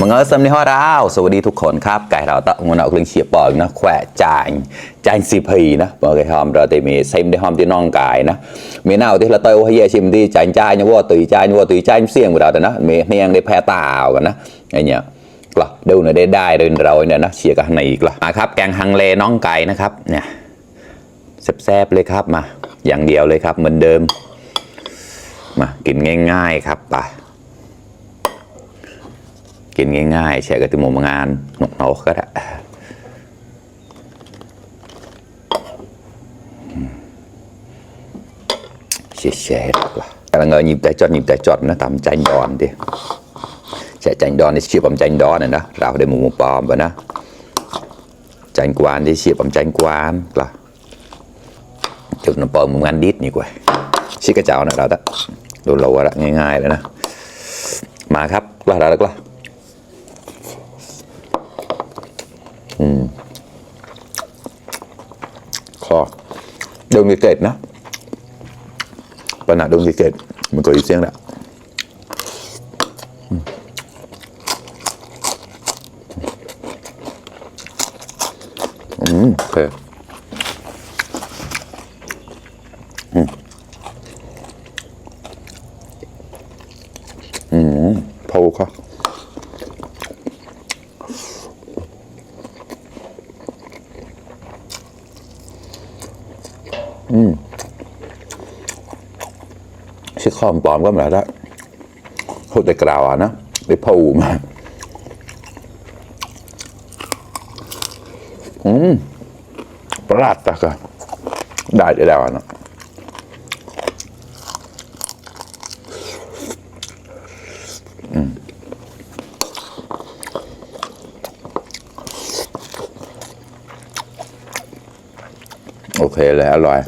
มึงเออสำนีฮอดาวสวัสดีทุกคนครับไก่เราตะงวนเอาเครื่องเชียบปอกนะแขวะจ่ายสิบพีนะบอกไก่หอมเราแต่มีเซมได้หอมที่น้องไก่นะมีหน้าที่เราเตยว่าเฮียชิมที่จ่ายเนี่ยว่าตุยจ่ายเนี่ยว่าตุยจ่ายเสี่ยงกว่าเราแต่นะมีเนียงได้แพ้ตากันนะไอเนี่ยกล่ะดูหน่อยได้เดินเราเนี่ยนะเชียร์กันไหนอีกล่ะมาครับแกงฮังเลน้องไก่นะครับเนี่ยแซ่บๆเลยครับมาอย่างเดียวเลยครับเหมือนเดิมมากินง่ายๆครับไปกินง่ายๆแช่กับติมงานหนุกๆก็ได้เช่ๆล่ะกำลังหยิบแต่จอดนะตำใจดอนดิแช่ใจดอนนี่เชียบผมใจดอนนะเราได้หมูปลอมไปนะใจกวานที่เชียบผมใจกวานล่ะจุดน้ำปลาหมูงานดิดนี่กว่าชิกระเจ้านะเราตั้งดูเราอะง่ายๆเลยนะมาครับว่าเราแล้วก็คอดงดีเกตนะปัญหาดงดีเกตมันก็อีเสียงแหละโอเคพอค่ะชิคอมปลอมก็เหมือนกันโคตรกราวนะไปพูมาปราดตะกะได้จะได้นะโอเคเลยอร่อย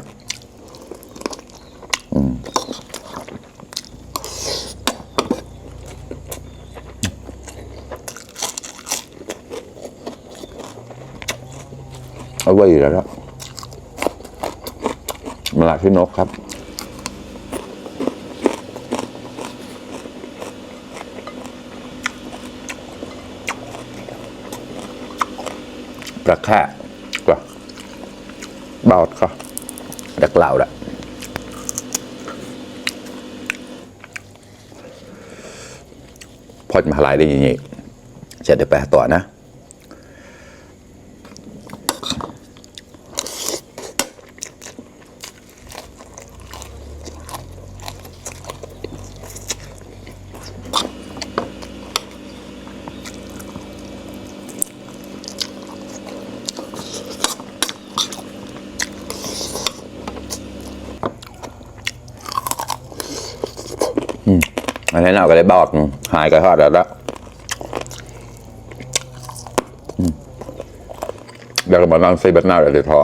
เอาไว้อยู่แล้วมาลาพี่นกครับประแค่ก็เบาก็ดักเหล่าละพอจะมาหลายได้ยังไงจะได้แปลต่อนะอันนี้เราก็ได้บอกหายกระทอดแล้วเดี๋ยวเรามาลองใส่บัตรหน้าเดี๋ยวทอ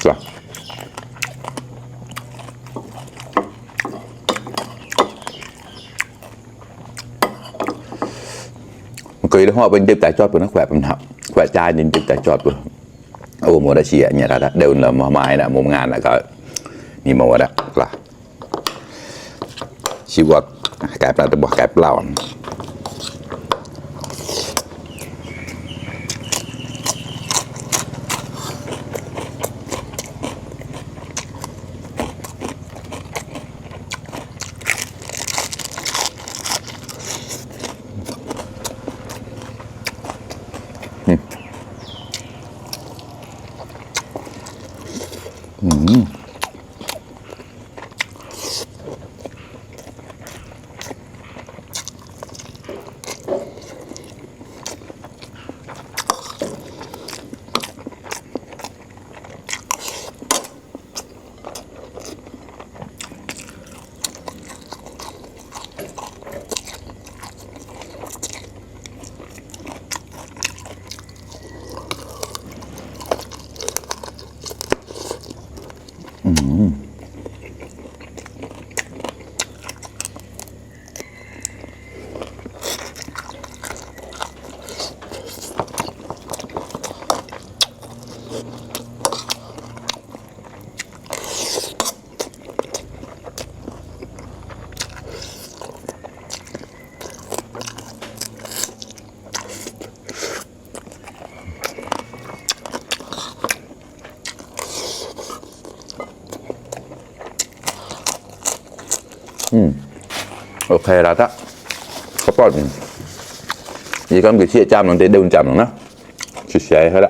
จ้ะcười đó họ bên tiếp tại chót của nó khỏe bằng học khỏe trai nên tiếp tại chót của ô mùa đã chia nhà ra đều là mùa mai là mùa ngàn là có nhiều mùa đó là chỉ vật kẹp là được kẹp lao ok là đó có bao nhiêu gì có một cái chia chăm nó để đun chăm nó chia sẻ hết đó